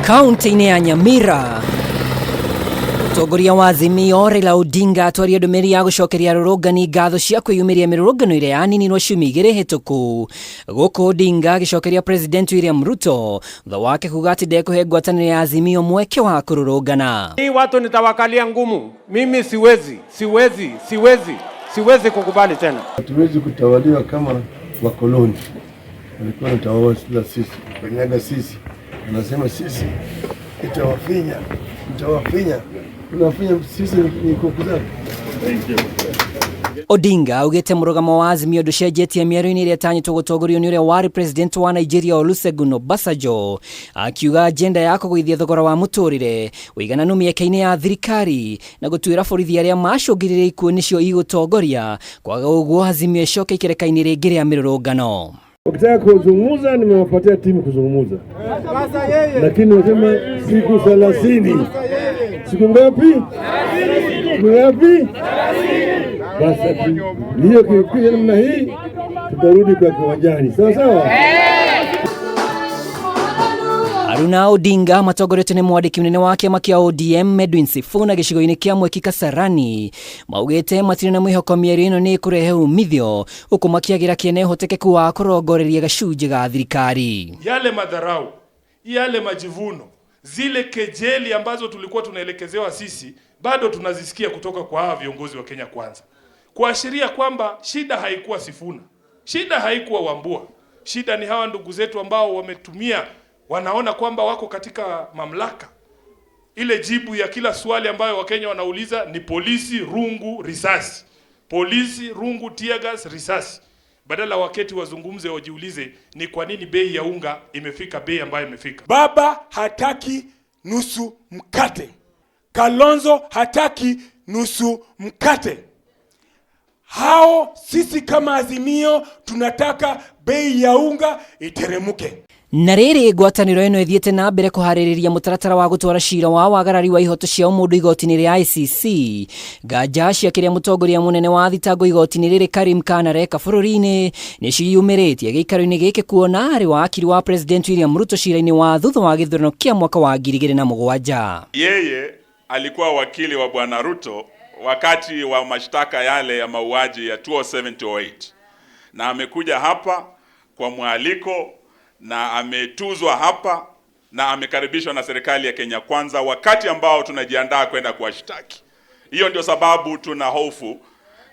Kaunti-inĩ ya Nyamira, mũtongoria wa Azimio Raila Odinga atwaria ndũmĩrĩri ya gũcokeria arũrũngani ngatho cia kwĩyumĩria mĩrũrũngano ĩrĩa yaninirwo ciumia igĩrĩ hĩtũku. Gũkũ Odinga agĩcokeria President William Ruto thutha wake kuga atĩ ndekũhe ngwatanĩro ya Azimio mweke wa kũrũrũngana. Hii watu nitawakalia ngumu. Mimi siwezi, siwezi, siwezi, siwezi kukubali tena. Hatuwezi kutawaliwa kama wakoloni walikuwa wanatawala sisi, kanyaga sisi, wanasema sisi itawafinya, itawafinya, tunafinya sisi ni kuku zake. Odinga augĩte mũrũgamo wa Azimio ndũcenjetie mĩario-inĩ ĩrĩa ĩtanyĩtwo gũtongorio nĩ ũrĩa warĩ president wa Nigeria Olusegun Obasanjo, akiuga agenda ya kũgũithia thogora wa mũtũrĩre, ũigananu mĩeke-inĩ ya thirikari na gũtuĩra borithi arĩa macũngĩrĩria ikuũ nĩcio igũtongoria, kwaga ũguo Azimio ĩcoke ikereka-inĩ rĩngĩ rĩa mĩrũrũngano. Wakitaka kuzungumza, nimewapatia timu kuzungumza, lakini wasema siku 30. Siku ngapi? Siku ngapi? Basi hiyo kikisha namna hii, tutarudi kwa kiwanjani, sawa sawa. Aruna Odinga matongoretio nĩ mwandĩki mũnene wa kĩama kĩa ODM Edwin Sifuna gĩcigo-inĩ kĩa Mweki Kasarani maugĩte matirĩ na mwĩhoko mĩario ĩno nĩ ĩkũrehe umithio, huku makĩagĩra kĩene ũhotekeku wa kũrongoreria gacunjĩ ga thirikari. Yale madharau, yale majivuno, zile kejeli ambazo tulikuwa tunaelekezewa sisi bado tunazisikia kutoka kwa hawa viongozi wa Kenya Kwanza, kuashiria kwamba shida haikuwa Sifuna, shida haikuwa Wambua, shida ni hawa ndugu zetu ambao wametumia, wanaona kwamba wako katika mamlaka. Ile jibu ya kila swali ambayo Wakenya wanauliza ni polisi, rungu, risasi, polisi, rungu, tear gas, risasi. Badala waketi wazungumze, wajiulize ni kwa nini bei ya unga imefika bei ambayo imefika. Baba hataki nusu mkate. Kalonzo hataki nusu mkate. Hao sisi kama Azimio tunataka bei ya unga iteremuke. Na rĩrĩ, ngwatanĩro ĩno ĩthiĩte na mbere kũharĩrĩria mũtaratara wa gũtwara cira wa wagarari wa ihoto cia ũmũndũ igoti-inĩ rĩa ICC. Nganja cia kĩrĩa mũtongoria mũnene wa thitango igoti-inĩ rĩrĩ Karim Khan areka bũrũri-inĩ nĩ ciyumĩrĩtie gĩikaro-inĩ gĩkĩ, kuona arĩ wakiri wa President William Ruto cira-inĩ wa thutha wa gĩthurano kĩa mwaka wa 2007. Yeye alikuwa wakili wa Bwana Ruto wakati wa mashtaka yale ya mauaji ya 2007-2008 na amekuja hapa kwa mwaliko na ametuzwa hapa na amekaribishwa na serikali ya Kenya Kwanza wakati ambao tunajiandaa kwenda kuwashtaki. Hiyo ndio sababu tuna hofu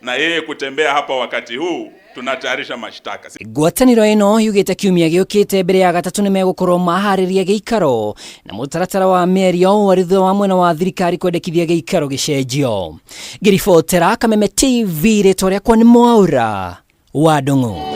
na yeye kutembea hapa wakati huu tunatayarisha mashtaka. Ngwatanĩro ĩno yugĩte kiumia gĩũkĩte mbere ya gatatũ nĩ megũkorwo maharĩria gĩikaro na mũtaratara wa mĩario warĩ thutha wa mwena wa thirikari kwendekithia gĩikaro gĩcenjio. Ngĩribotera Kameme TV, rĩtwa rĩakwa nĩ Mwaura wa Ndung'u.